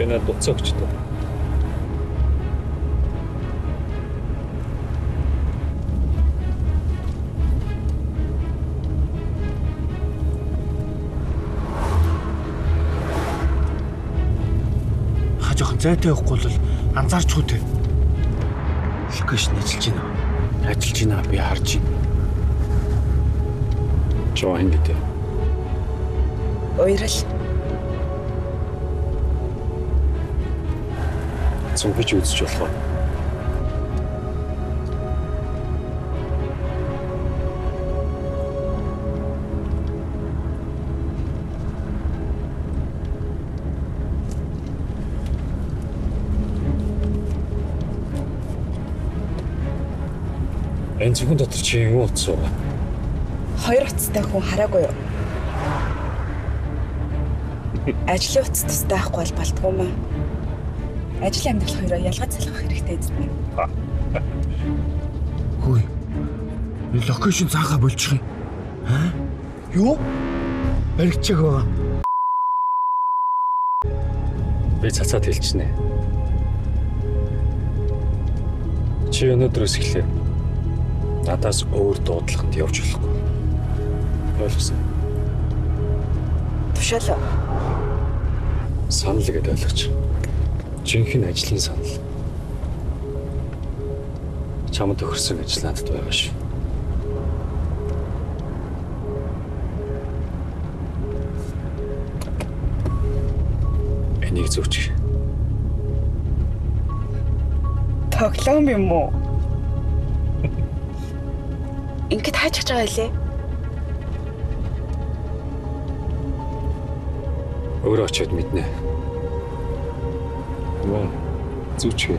Чи надад утсаа өгч таа. Ха жоохон зайтай явахгүй бол анзаарч үү те. Локейшн ажиллаж байна. Ажиллаж байна, би харж байна. Жоо хин гэдэг. Уярал. Цүнхэж үзэж болох уу? Энэ зөвхөн дотор чи юу утас байгаа? Хоёр утастай хүн хараагүй юу? Ажлын утас тустай байхгүй бол болтгоо маа. Ажил амьдрал хоёроо ялгаж салгах хэрэгтэй эзэн минь. Хөөе. Энэ локейшн цаагаа болчих юм. Аа? Юу? Баригчааг байгаа. Би цацаад хэлчихнэ. Чи өнөөдрөөс эхлээ надаас өөр дуудлаганд явж болохгүй. Ойлгосон. Тушаал. Санал гэдээ ойлгоч. Жинхэнэ ажлын санал. Чамд тохирсон ажил надад байгаа шүү. Энийг зүүчих. Тоглоом юм уу? Ингээд хайж байгаа илээ. Өөрөө очиод мэднэ. Ваа, зүүчих.